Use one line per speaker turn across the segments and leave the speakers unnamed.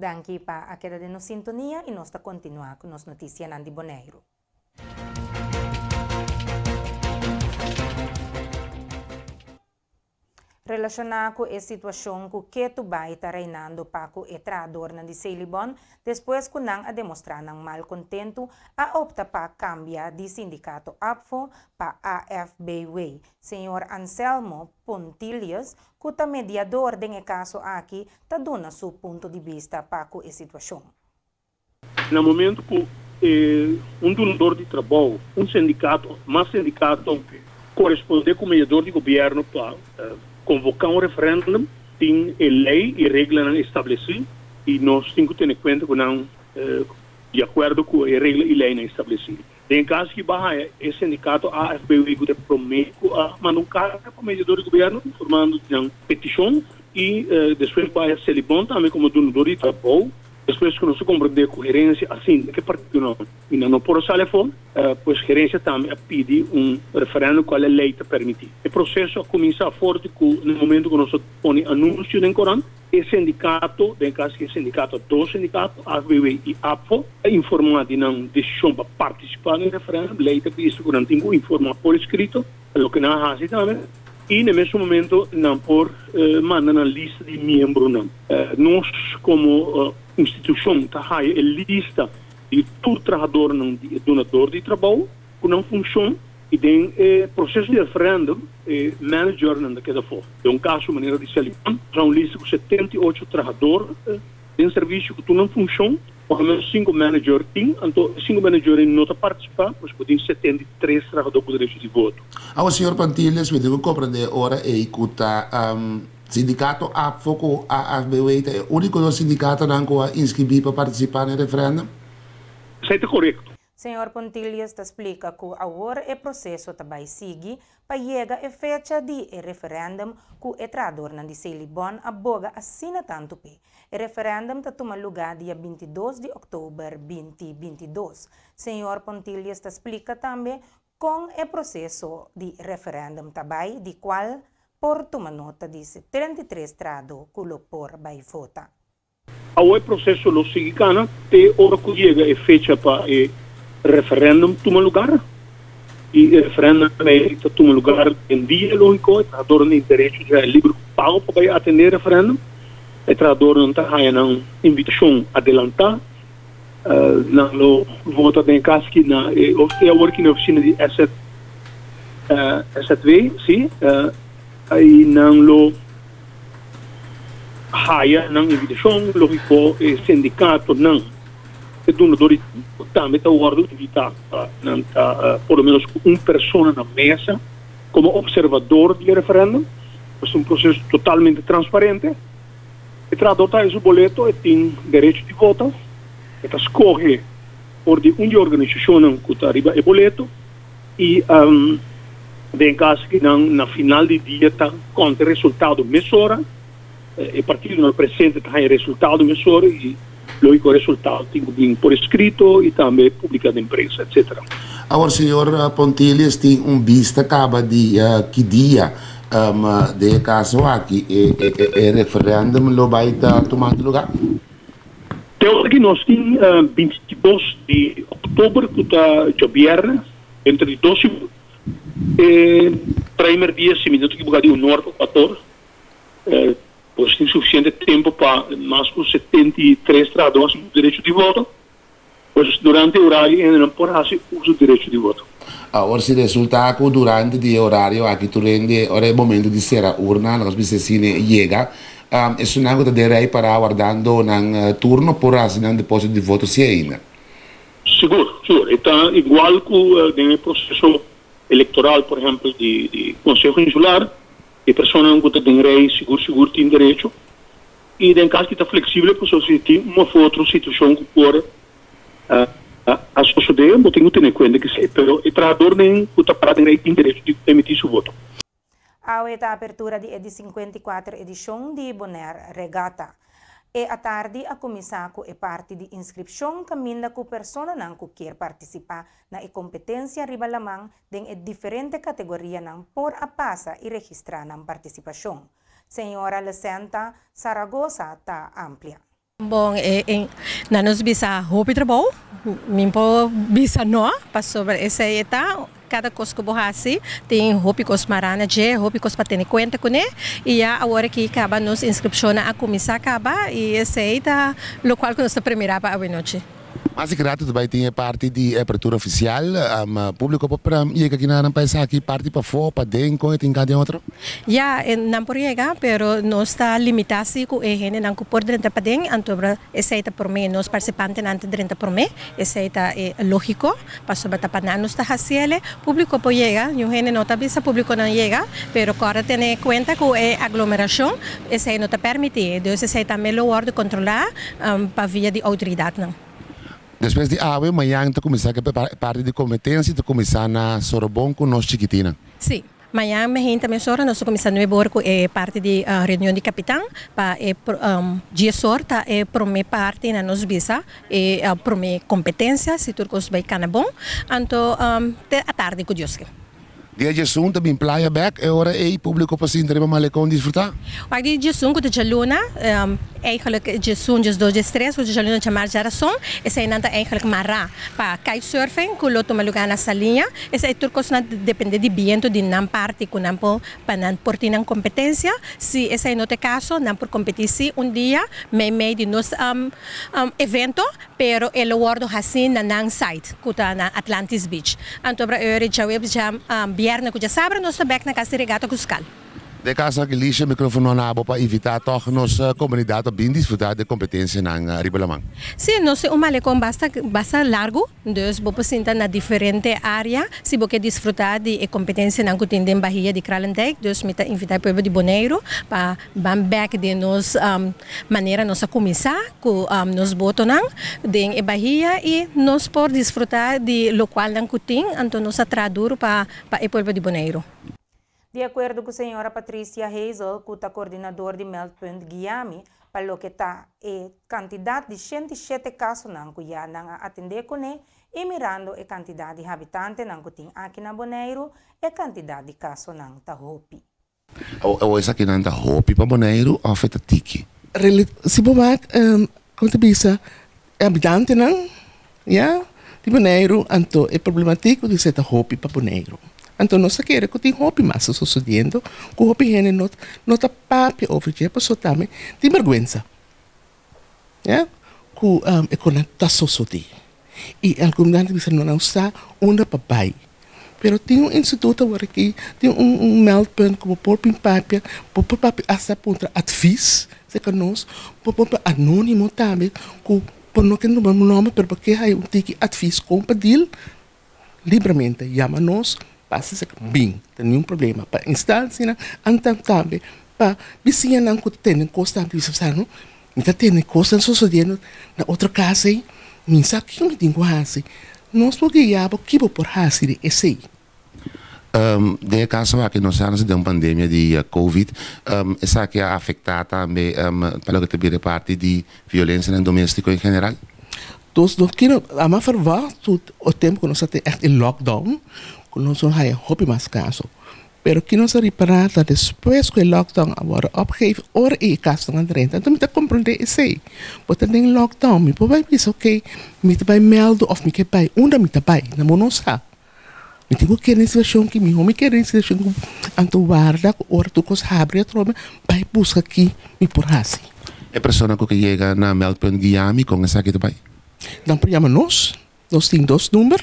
Danki pa a keda den nos sintonia i nos ta kontinuá ku nos notisianan di Boneiru. Relashoná ku e situashon ku ketu bai ta reinando pa ku e trahadornan di Selibon despues ku nan a demostrá nan malkontentu a opta pa kambia di sindikato ABVO pa AFBW. Señor Anselmo Pontilius ku ta mediador den e kaso aki ta duna su punto di bista pa ku e situashon.
Na momento ku un dunador di trabou, un sindikato òf mas sindikato korespondé ku mediador di gobièrnu pa konvoká un referèndum, tin e lei i reglanan establesí i nos tin ku tene kuenta ku nan di akuerdo ku e regla i leinan establesí. Den e kaso ki bo a haña e sindikato AFBW ku ta e promé ku a manda un karta pa mediador di gobièrnu informando di nan petishon i despues bo a haña Selibon tambe komo dunador di trabou. Despues ku nos a komprendé ku gerensia a sinti ku e partidonan i nan no por a sali afó, pues gerensia tambe a pidi un referèndum kual e lei ta permití. E proseso a kuminsá forti ku na momentu ku nos a pone anunsio den korant, e sindikato, den e kas aki e sindikato, dos sindikato, AFBW i ABVO, a informá di nan desishon pa partisipá den e referèndum. Lei ta bisa ku nan tin ku informá por eskrito loke nan a hasi tambe. I na e mesun momento nan por manda nan lista di miembronan. Nos komo institushon ta haya e lista di tur trahadornan di e dunador di trabou ku nan funshon i den e proseso di referendum e managernan ta keda afó. Den un kaso manera di Selipan, nos a un lista ku 78 trahador den servisio ku tur nan funshon. Por lo menos sinku manager tin, anto e sinku manager ei no ta partisipá, pues bo tin 73 trahadó ku derecho di voto.
Awa señor Pantiles, mi tin ku komprendé ora ei ku ta sindikato ABVO ku AFBW ta e úniko dos sindikatonan ku a inskribí pa partisipá na e referèndum?
Esei ta korekto.
Señor Pontilius ta splika ku awor e proseso ta bai sigui pa yega e fecha di e referèndum ku e trahadornan di Selibon a boga asina tantu p'e. E referèndum ta tuma lugá dia 22 di òktober 2022. Señor Pontilius ta splika tambe kon e proseso di referèndum ta bai di kual por tuma nota di 73 trahadó ku lo por bai vota.
Awor e proceso lo sigui cana te ora cu yega e fecha pa e referendum tuma lugar. Y e referendum ei ta tuma lugar den dia, logico. E trahadornan tin derecho di haya liber cu pago pa bay atende e referendum. E trahadornan ta haya nan invitacion adelanta. Nan lo vota den e cas aki na e e awor aki na e oficina di SZW, si. Y nan lo haya nan invitacion, logico e sindicatonan, e dunador di trabou tambe ta wordo invita pa nan ta por lo menos cu un persona na mesa como observador di e referendum. Pues un proceso totalmente transparente. E trahador ta haya su boleto, e tin derecho di vota, e ta scoge for di un di e organisacionnan cu ta riba e boleto. I den caso ki nan na final di dia ta conta e resultado mesora, e partidonan presente ta haña e resultado mesora y logico e resultado tin cu bin por escrito y tambe publica den prensa etcetera.
Awor señor Pontilius tin un bista caba di ki dia den e caso aki e referendum lo bay ta tumando lugar?
Te ora ki nos tin 22 di oktober ku ta djabièrnè entre di dos i e primer dia si mi no ta ekiboká di un ora pa kuator pues tin sufisiente tempu pa mas ku 73 trahadó hasi derecho di voto pues durante e orario ei nan por hasi uso di derecho di voto.
Awor si resulta ku durante di e orario aki tur hende ora e momento di sera urna nos bisa asina yega esunnan ku ta den rei pará wardando nan turno por hasi nan deposito di voto si ainda.
Sigur, sigur. E ta igual ku den e proseso elektoral por ehempel di di Konseho Insular, e personanan ku ta den rei sigur sigur tin derecho i den kas ki ta fleksibel pasobra si tin un òf otro situashon ku por a sosodé bo tin ku tene kuenta ku esei, pero e trahadornan ku ta pará den rei tin derecho di emití su voto.
Awe ta apertura di e di 54 edishon di Bonaire Regatta. E atardi a kuminsá ku e parti di inskripshon kaminda ku personanan ku kier partisipá na e kompetensia riba laman den e diferente kategorianan por a pasa i registrá nan partisipashon. Señora Lecenta Saragoza ta amplia.
Bon, na nos bisa hopi trabou, mi por bisa no, pasobra esei ta kada kos ku bo hasi, tin hopi kos mará na dje, hopi kos pa tene kuenta kuné, i ya awor aki kaba nos inskripshonnan a kuminsá kaba i esei ta lokual ku nos ta premirá pa awenochi.
Mas di grato ta bai tin e parti di e apertura ofisial. Públiko por yega kinanan pa esaki, parti pafó, paden, kon e tin ka den otro?
Ya, nan por yega, pero nos ta limitá si ku e hendenan ku por drenta paden, anto esei ta promé, nos partisipantenan ta drenta promé, esei ta e lógiko, pasobra ta pa nan nos ta hasi el. Públiko por yega, niun hende no ta bisa públikonan yega, pero kòrda tene kuenta ku e aglomerashon esei no ta pèrmití, dus esei tambe lo wòrdu kontrolá pa via di outoridatnan.
Despues di awe, mañan ta kuminsá ku e parti di kompetensia ta kuminsá na Sorobon ku nos chikitinnan.
Sí, mañan mehenta mesora nos ta kuminsá nuebe ora ku e parti di reunion di kapitan pa e dies or ta e promé parti na nos bisa e promé kompetensia si tur kos bai kana bon anto te atardi ku Dios ke.
Dia djesun ta bin playa bek, e ora ei publico por sinta riba malecon disfruta.
Wak di djesun ku ta djaluna, eigenlijk djesun, djesdos, djestres ku ta djaluna djamars djarason, eseinan ta eigenlijk mará pa kitesurfing ku lo tuma lugá na Saliña. Esei tur kosnan ta depende di bientu di nan parti ku nan por pa nan por tin nan kompetensia. Si esei no ta e kaso, nan por kompetí sí un dia meimei di nos evento. Pero e lo wordo haci na nan site cu ta na Atlantis Beach. Anto bra eur djaweps dja bierne cu djasabra nos ta bek na cas di Regata cu Skal.
Den caso aki Lisha microfono na abo pa invita tog nos comunidad pa bin disfruta de competencianan riba laman.
Si, nos tin un malecon basta basta largo, dus bo por sinta na diferente area si bo ke disfruta di e competencianan cu tin den Bahia di Kralendijk. Dus mi ta invita e pueblo di Boneiru pa Ban bek den nos manera nos a kuminsá ku nos botonan den e bahia i nos por disfrutá di lokualnan ku tin, anto nos a traha duru pa pa e pueblo di Boneiru.
Di akuerdo ku señora Patricia Hazel ku ta kordinador di Meldpunt Guiami pa loke ta e kantidat di 107 kasonan ku ya nan a atendé kuné i mirando e kantidat di habitantenan ku tin aki na Boneiru e kantidat di kasonan ta hopi.
Awor esakinan ta hopi pa Boneiru of e ta tiki?
Si bo wak como ta bisa e habitantenan ya di Boneiru anto e problematico di esei ta hopi pa Boneiru. Anto nos ta kere cu tin hopi mas ta sucediendo cu hopi hende no no ta papia over dje pasobra tambe tin berguensa ya cu e cosnan ta sucedi. Y algun nan ta bisa no nan sa unda pa bay. Pero tin un instituto awor aki, tin un un meldpunt ku bo por bin papia, bo por papia asta puntra advies serka nos, bo por papia anonimo tambe ku bo no ke nombra bo nomber pero bo ke haya un tiki advies kon pa deal, libremente yama nos pasa serka bin, ta niun problema. Pa instancianan antan tambe pa bisiñanan ku ta tene kos tambe bisa sa no Mi ta tene kosnan sosodiendo na otro kas ei, mi sa kiko mi tin ku hasi. Nos por guia bo ki bo por hasi den esei.
Den e kaso aki nos sa nos ta den un pandemia di covid, esaki a afektá tambe pa loke ta bira e parti di violensianan domestiko en general?
Dus nos kere ama verwacht tot e tempu ku nos ta tin ègt e lockdown ku nos lo haya hopi mas kaso. Pero ki nos a ripará ta despues ku e lockdown a wòrdu opgeef ora i e kasnan a drenta. Anto mi ta komprondé esei. Bo ta den lockdown, mi por bai bisa oke, mi ta bai mèldu òf mi ke bai. Unda mi ta bai? Na bo no sa. Mi tin ku keda den situashon ki mihó mi keda den situashon ku anto warda ku ora tur kos habri atrobe bai buska ki mi por hasi.
E persona ku ke yega na meldpunt Guiami kon esaki ta bai?
Nan por yama nos. Nos tin dos number.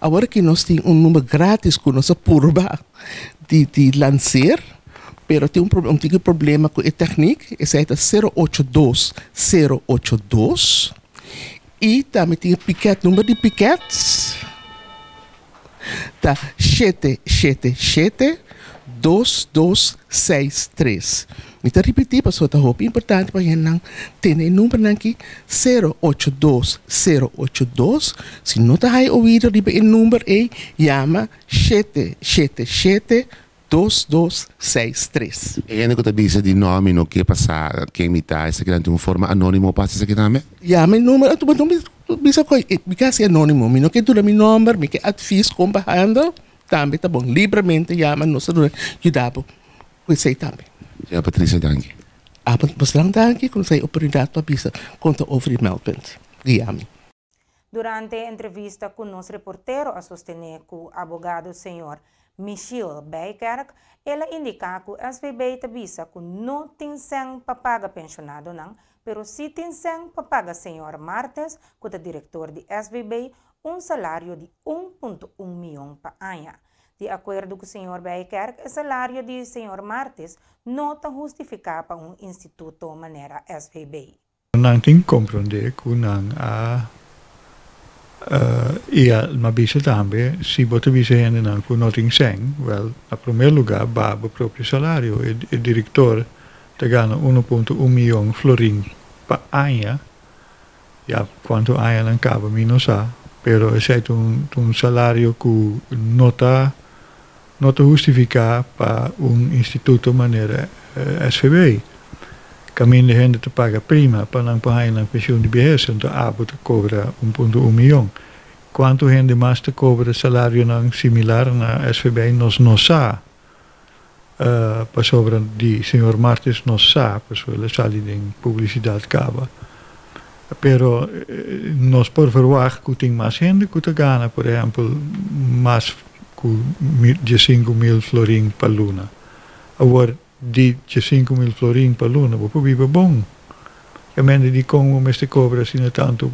Awor aki nos tin un number gratis ku nos a purba di di lanser, pero tin un un tiki problema ku e teknik, esei ta sero ocho dos sero ocho dos. I tambe tin e piket, number di piket ta shete shete shete dos dos seis tres. Mi ta ripití pasobra ta hopi importante pa hendenan tene e numbernan aki, sero ocho dos sero ocho dos. Si no ta haya oido riba e number ei, yama shete shete shete dos dos seis tres.
E hende ku ta bisa di no, mi no ke pa sa ken mi ta, esakinan tin un forma anónimo pa hasi esaki tambe?
Yama e number, anto bo no bisa ku mi ke hasi anónimo, mi no ke duna mi nomber, mi ke advis kon pa handle, tambe ta bon. Libremente yama, nos ta duna yuda bo ku esei tambe.
Señora Patricia, danki.
Abo bosnan danki ku nos a e oportunidat pa bisa konta over di meldpunt. Guia mi.
Durante e entrevista ku nos reportero a sostené ku abogado señor Michiel Bijkerk, el a indiká ku SVB ta bisa ku no tin sèn pa paga penshonadonan, pero sí tin sèn pa paga señor Martes, ku ta direktor di SVB, un salario di 1.1 mion pa aña. Di akuerdo ku señor Bijkerk, e salario di señor Martes no ta hustifiká pa un instituto manera SVB.
Nan tin komprondé ku nan a i a m'a bisa tambe, si bo ta bisa hendenan ku no tin sèn, wèl, na promé lugá baha bo propio salario. E direktor ta gana 1.1 mion florin pa aña, ya kuantu añanan kaba mi no sa, pero esei ta un salario ku no ta no ta hustifiká pa un instituto manera SVB. Kaminda hende ta paga prima pa nan por haña nan penshun di bihes, anto abo ta kobra 1.1 mion. Kuantu hende mas ta kobra salarionan similar na SVB nos no sa, pasobra di señor Martes nos sa, pasobra el a sali den publisidat kaba. Pero nos por verwagt ku tin mas hende ku ta gana, por ehèmpel, mas ku 15.000 florin pa luna. Awor, di 15.000 florin pa luna bo por biba bon. E mente dikon bo mester kobra asina tantu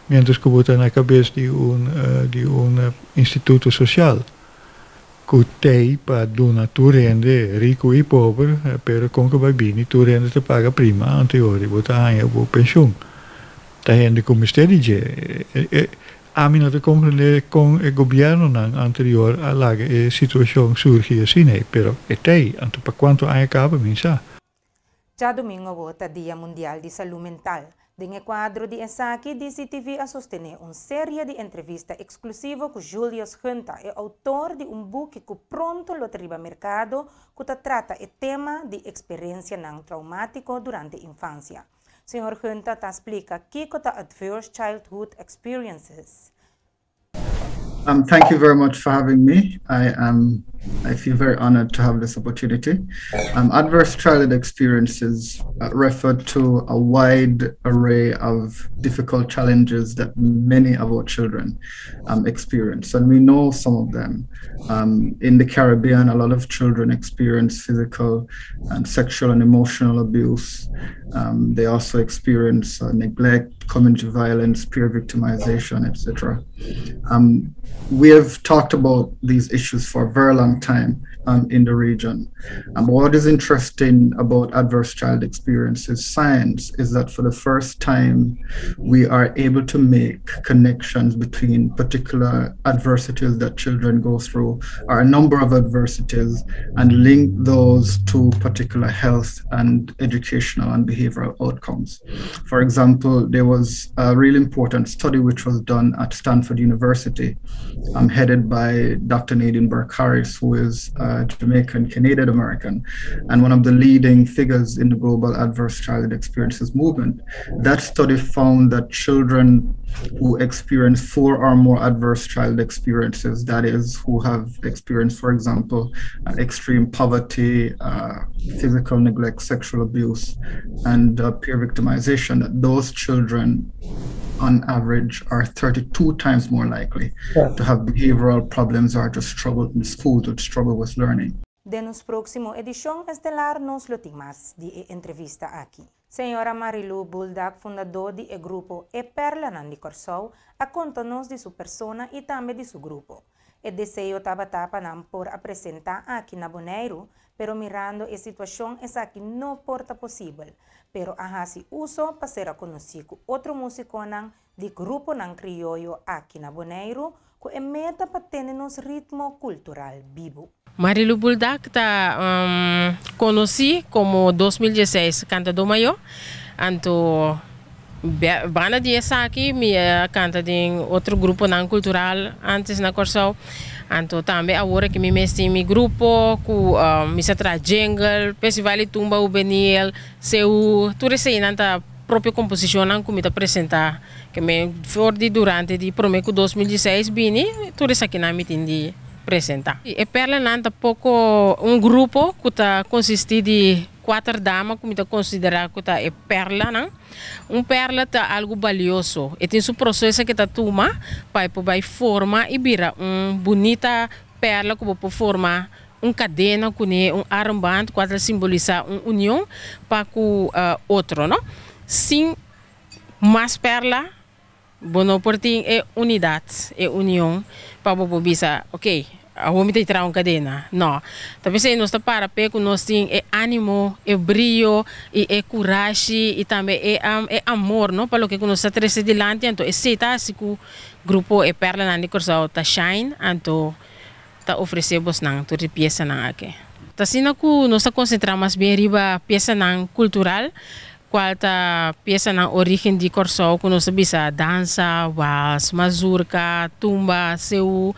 miéntras ku bo ta na kabes di un di un instituto sosial ku t'ei pa duna tur hende, riku i pober, pero kon ku bai bini tur hende ta paga prima anto e ora bo ta haña bo penshun. Ta hende ku mester di dje. Ami no ta komprendé kon e gobièrnunan anterior a laga e situashon surgi asina ei, pero e t'ei, anto pa kuantu aña kaba mi sa.
Djadumingo awor ta Dia Mundial di Salú Mental. Den e kuadro di esaki, DCTV a sostené un serie di entrevista eksklusivo ku Julius Hunta, e outor di un buki ku pronto lo ta riba merkado ku ta trata e tema di eksperensianan traumátiko durante infansia. Señor Hunta ta splika kiko ta adverse childhood experiences.
Thank you very much for having me. I am I feel very honored to have this opportunity. Adverse childhood experiences refer to a wide array of difficult challenges that many of our children experience, and we know some of them. In the Caribbean, a lot of children experience physical and sexual and emotional abuse. They also experience neglect, community violence, peer victimization, etc. We have talked about these issues for a very long time in the region. What is interesting about adverse child experiences science is that for the first time, we are able to make connections between particular adversities that children go through, or a number of adversities, and link those to particular health and educational and behavioral outcomes. For example, there was a really important study which was done at Stanford University, headed by Dr. Nadine Burke Harris, who is a Jamaican Canadian American and one of the leading figures in the global adverse childhood experiences movement. That study found that children who experience four or more adverse childhood experiences, that is, who have experienced, for example, extreme poverty, physical neglect, sexual abuse, and peer victimization, that those children on average are 32 times more likely to have behavioral problems or to struggle in school, to struggle with learning.
Den nos próksimo edishon estelar nos lo tin mas di e entrevista aki. Señora Marilu Buldak, fundadó di e grupo E Perlanan di Kòrsou, a konta nos di su persona i tambe di su grupo. E deseo tabata pa nan por a presentá aki na Boneiru, pero mirando e situashon esaki no por ta posibel, pero a hasi uso pa sera konosí ku otro músikonan di gruponan krioyo aki na Boneiru ku e meta pa tene nos ritmo kultural bibu.
Marilu Buldak ta konosí komo 2016 kantadó mayó, anto banda di esaki mi a kanta den otro gruponan kultural ántes na Kòrsou, anto tambe awor aki mi mes tin mi grupo ku mi sa traha jingle, Festival di Tumba Hubenil, Seú, tur eseinan ta propio komposishonnan ku mi ta presentá ke mi for di durante di promé ku 2016 bini tur esakinan mi tin di presentá. E Perlanan ta poko un grupo ku ta konsistí di. Kuater dama ku mi ta konsiderá ku ta e perlanan. Un perla ta algu balioso. E tin su proseso ku ta tuma pa e por bai forma i bira un bunita perla ku bo por forma un kadena kuné, un armband ku a ta simbolisá un union pa ku otro, no. Sin mas perla Bo no por tin e unidat, e union, pa bo por bisa, ok, awor mi ta traha un kadena. No. Ta p'esei nos ta para p'e ku nos tin e ánimo, e brio i e kurashi i tambe e e amor, no, pa loke ku nos ta trese dilanti. Anto esei ta hasi ku grupo E Pèrlanan di Kòrsou ta shine, anto ta ofresé bosnan tur e piesanan aki. Ta asina ku nos ta konsentrá mas bien riba piesanan kultural, kual ta piesanan orígen di Kòrsou ku nos ta bisa dansa, wals, mazurka, tumba, seú.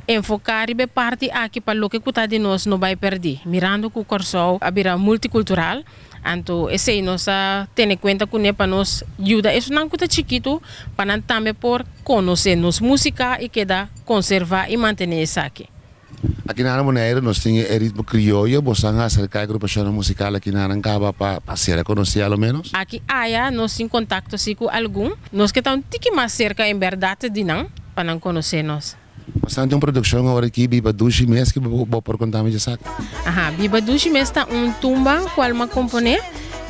Enfoká riba e parti aki pa loke ku ta di nos no bai pèrdí. Mirando ku Kòrsou a bira multikultural, anto esei nos ta tene kuenta kuné pa nos yuda esunnan ku ta chikitu pa nan tambe por konosé nos músika i keda konservá i mantené esaki.
Aki na Boneiru nos tin e ritmo krioyo, boso a aserká e grupashonnan musikal aki na nan kaba pa ser rekonosí a lo ménos?
Aki aya nos tin kontakto si ku algun. Nos ke ta un tiki mas serka en bèrdat di nan pa nan konosé nos.
Bastante un produkshon awor aki, Biba Dushi mes ki bo por konta mi djesaki?
Aha, Biba Dushi mes ta un tumba kual m'a komponé.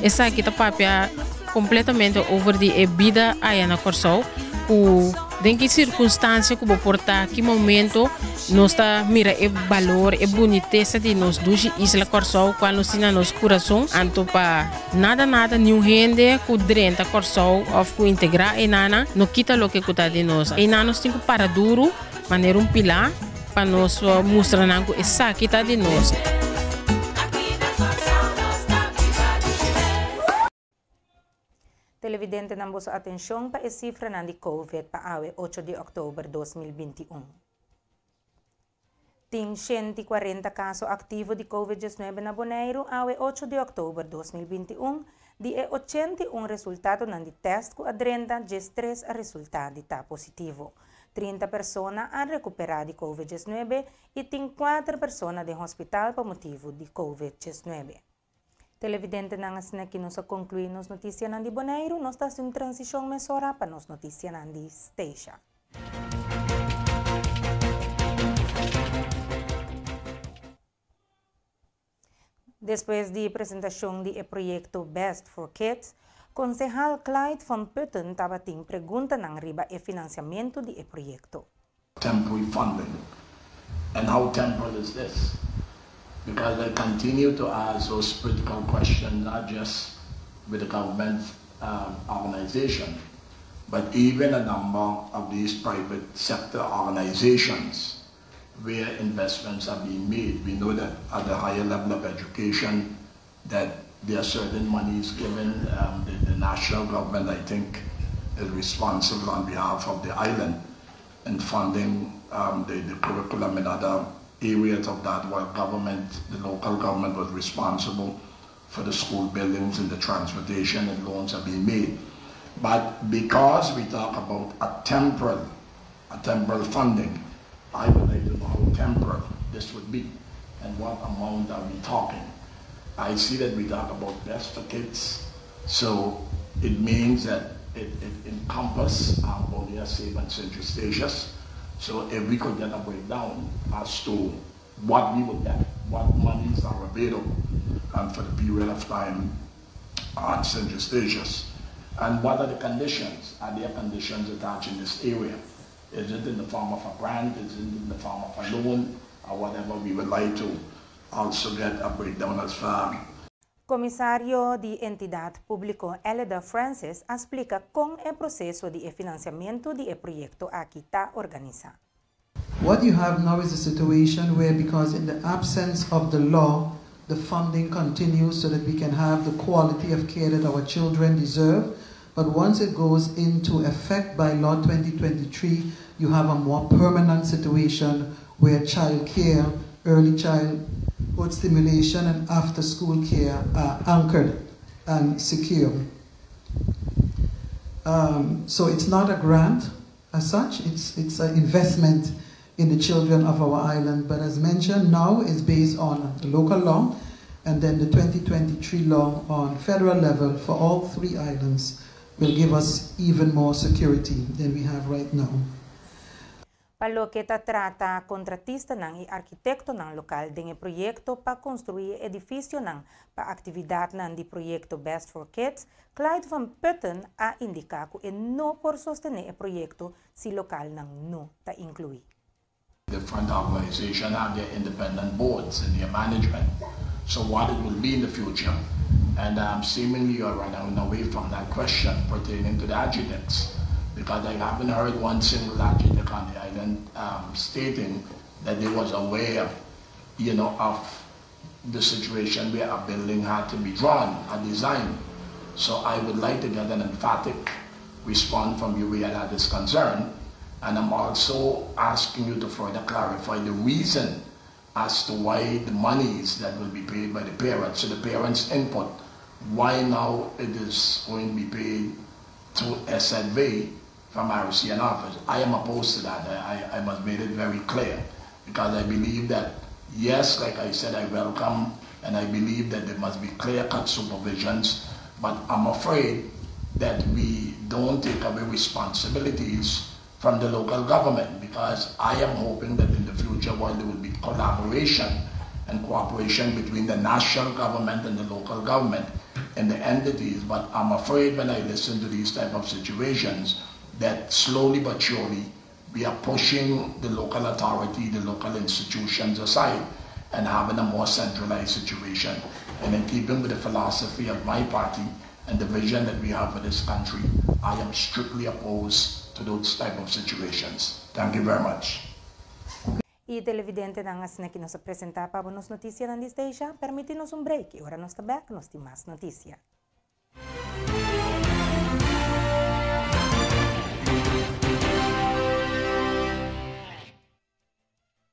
Esaki ta papia kompletamente over di e bida aya na Kòrsou ku den ki sirkunstansia ku bo por ta, ki momento nos ta mira e balor, e bunitesa di nos dushi isla Kòrsou kual nos tin na nos kurason. Anto pa nada nada niun hende ku drenta Kòrsou òf ku integrá einan no kita loke ku ta di nos. Einan nos tin ku para duru manera un pilá pa nos mustra nan ku esaki ta di nos.
Televidentenan boso atenshon pa e sifranan di Covid pa awe ocho di òktober 2021. Tin 140 kaso aktivo di Covid 19 na Boneiru awe ocho di òktober 2021, di e 81 resultadonan di tèst ku a drenta, 13 a resultá di ta positivo. 30 persona a rekuperá di Covid 19 i tin kuater persona den hospital pa motibu di Covid 19. Televidentenan, asina aki nos a konkluí nos notisianan di Boneiru, nos ta hasi un transishon mesora pa nos notisianan di Statia. Despues di presentashon di e proyekto Best for Kids, konsehal Clyde van Putten tabatin preguntanan riba e finansiamentu di e proyekto.
Temporary funding. And how temporal is this? Because I continue to ask those critical questions, not just with the government organization, but even a number of these private sector organizations where investments are being made. We know that at the higher level of education that there are certain monies given. The national government, I think, is responsible on behalf of the island in funding the curriculum and other areas of that, while the local government was responsible for the school buildings and the transportation and loans are being made. But because we talk about a temporal funding, I would like to know how temporal this would be and what amount are we talking. I see that we talk about Best for Kids, so it means that it encompasses Bonaire, Saba and St. Eustatius. So if we could get a breakdown as to what we would get, what monies are available and for the period of time on St. Eustatius, and what are the conditions? Are there conditions attached in this area? Is it in the form of a grant? Is it in the form of a loan? Or whatever, we would like to also get a breakdown as far.
Komisario di Entidat Públiko Elida Francis a splika kon e proseso di finansiamentu di e proyekto aki ta organisá.
What you have now is a situation where, because in the absence of the law, the funding continues so that we can have the quality of care that our children deserve. But once it goes into effect by law 2023, you have a more permanent situation where child care, early childhood stimulation, and after school care are anchored and secure. So it's not a grant as such, it's an investment in the children of our island. But as mentioned, now it's based on the local law. And then the 2023 law on federal level for all three islands will give us even more security than we have right now.
Pa loke ta trata kontratistanan i arkitektonan lokal den e proyekto pa konstruí edifisionan pa aktividatnan di proyekto Best for Kids, Clyde van Putten a indiká ku e no por sostené e proyekto si lokalnan no ta inkluí.
Different organizations have their independent boards and their management. So what it will be in the future. And seemingly you're running away from that question pertaining to the architects, because I haven't heard one single architect on the island stating that they was aware of the situation where a building had to be drawn, a design. So I would like to get an emphatic response from you where that is concerned. And I'm also asking you to further clarify the reason as to why the monies that will be paid by the parents, so the parents' input, why now it is going to be paid through SNV from RCN office. I am opposed to that. I must make it very clear because I believe that, yes, like I said, I welcome and I believe that there must be clear-cut supervisions, but I'm afraid that we don't take away responsibilities from the local government, because I am hoping that in the future, while there will be collaboration and cooperation between the national government and the local government and the entities, but I'm afraid when I listen to these type of situations that slowly but surely we are pushing the local authority, the local institutions aside and having a more centralized situation. And in keeping with the philosophy of my party and the vision that we have for this country, I am strictly opposed to those type of situations. Thank you very much.
I televidentenan, asina aki nos a presentá pa nos notisianan di Statia. Permití nos un break i ora nos ta back, nos tin mas notisia.